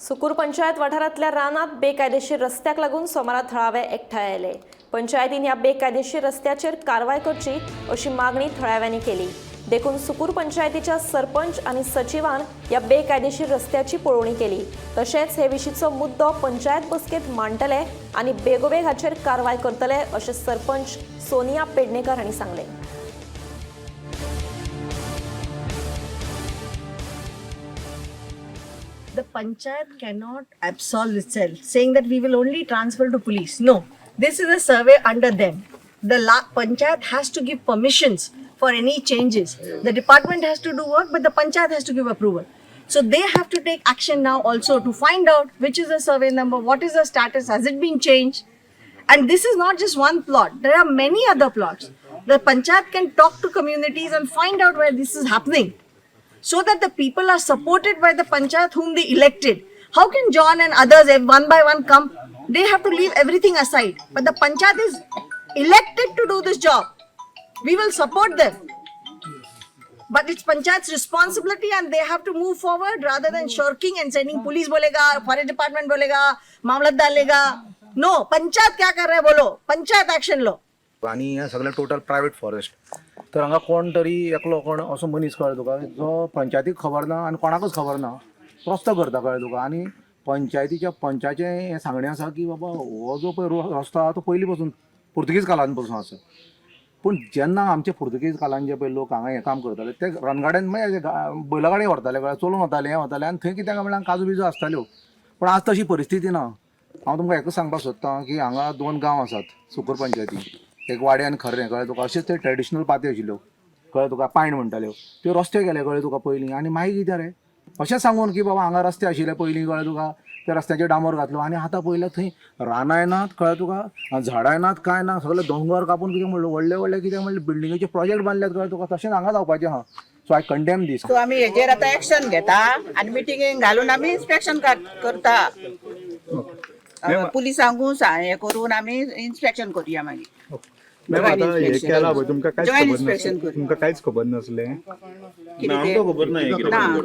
सुकूर पंचायत वाठारांतल्या रानात बेकायदेशीर रस्त्याक लागून सोमारा थळावे एकठांय आयले. पंचायतीन ह्या बेकायदेशीर रस्त्याचेर कारवाय करची अशी मागणी थळाव्यांनी केली. देखून सुकूर पंचायतीच्या सरपंच आनी सचिवान ह्या बेकायदेशीर रस्त्याची पळोवणी केली. तशेंच हे विशींचो मुद्दो पंचायत बसकेंत मांडटले आनी बेगोबेग हाचेर कारवाय करतले अशें सरपंच सोनिया पेडणेकर हांणी सांगलें. The panchayat cannot absolve itself, saying that we will only transfer to police. No, this is a survey under them. The panchayat has to give permissions for any changes. The department has to do work, but the panchayat has to give approval. So they have to take action now also to find out which is the survey number, what is the status, has it been changed? And this is not just one plot, there are many other plots. The panchayat can talk to communities and find out where this is happening so that the people are supported by the panchayat whom they elected. How can John and others one by one come? They have to leave everything aside. But the panchayat is elected to do this job. We will support them. But it's panchayat's responsibility and they have to move forward rather than shirking and sending police बोलेगा, forest department बोलेगा, मामलतदार लेगा. No, panchayat क्या कर रहा है बोलो, panchayat action लो. आनी हें सगळें टोटल प्रायवेट फॉरेस्ट. तर हांगा कोण तरी एकलो कोण असो मनीस, कळ्ळें तुका, जो पंचायतीक खबर ना आनी कोणाकूच खबर ना, रस्तो करता, कळ्ळें तुका. आनी पंचायतीच्या पंचाचें हें सांगणें आसा की बाबा हो जो पळय रस्तो आहा तो पयलीं पासून पुर्तुगीज काळान पासून आसा. पूण जेन्ना आमचे पुर्तुगीज काळान जे पळय लोक हांगा हें काम करताले, ते रनगाड्यान मागीर बैलगाडी व्हरताले, कळ्ळें, चलोवन वताले, हें वताले आनी थंय कितें काय म्हणल्यार काजू बिजू आसताल्यो. पूण आज तशी परिस्थिती ना. हांव तुमकां एकूच सांगपाक सोदतां की हांगा दोन गांव आसात सुकूर पंचायती, एक वाडे आनी खर्रें, कळ्ळें तुका. अशेच ते ट्रेडिशनल पाती आशिल्ल्यो, कळ्ळें तुका, पायण म्हणटाल्यो. त्यो रस्ते गेले, कळ्ळें तुका, पयलीं. आनी मागीर कितें रे, अशें सांगून की बाबा हांगा रस्ते आशिल्ले पयलीं, कळ्ळें तुका, त्या रस्त्याचेर डांबर घातलो. आनी आतां पयलें थंय रानांय नात, कळ्ळें तुका, झाडांय नात, कांय ना. सगळे दोंगर कापून कितें म्हणलें व्हडले व्हडले कितें म्हणलें बिल्डिंगेचे प्रोजेक्ट बांदल्यात, कळ्ळें तुका. तशेंच हांगा जावपाचें आहा. सो I condemn दीस. सो आमी हेजेर आतां एक्शन घेता आनी मिटिंगेक घालून आमी इन्स्पेक्शन करता. पुलिसांकूय हें करून आमी इन्स्पेक्शन करुया मागीर. मॅम, आता हे केला पळय, तुमकां कांयच Joint खबर inspection नासलें? करूया. तुमकां कांयच खबर नासलें? कितें तें? आमकां खबर ना हें कितें. ना.